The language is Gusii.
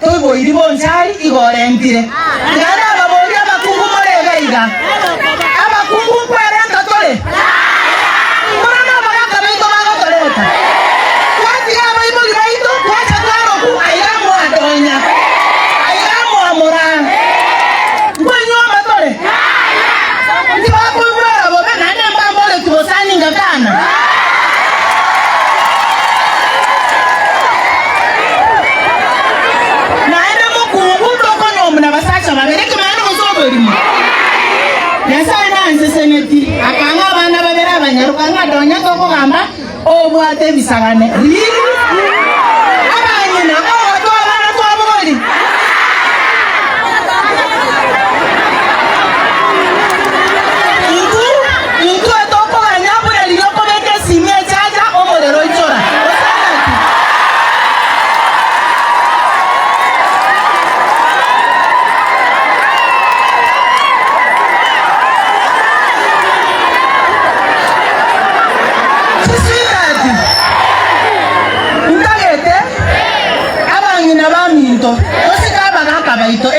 Toiboiri bonchari igo orentire. Tiga nababorie abakungu more iga iga. Abakungu nkwerenta tore? Mbora nabagaka baito bagotoreta. Twatiga abaibori baito twacha twaroku aiga mwadonya. Aiga mwamoraa. Nkwenyuoma tore? Ntibakoigwera bobe naende mbamboreti bosani ngakana. Naende mokungu tokonyuomwa nabasacha babere, ekemanyererio gose oborimo. Nyasae nanseseneti, akang'a abana babere abanyaroka, ng'a nonya tokogamba obwate ebisagane. Really? Abang'ina, ogotoa abana twabori. Intwe, intwe tokoganya buna riria okobeka esimi echaja omorero oichora. Gose ng'aki? Chiswigati, ntagete abang'ina baminto, tosike abagaka baito.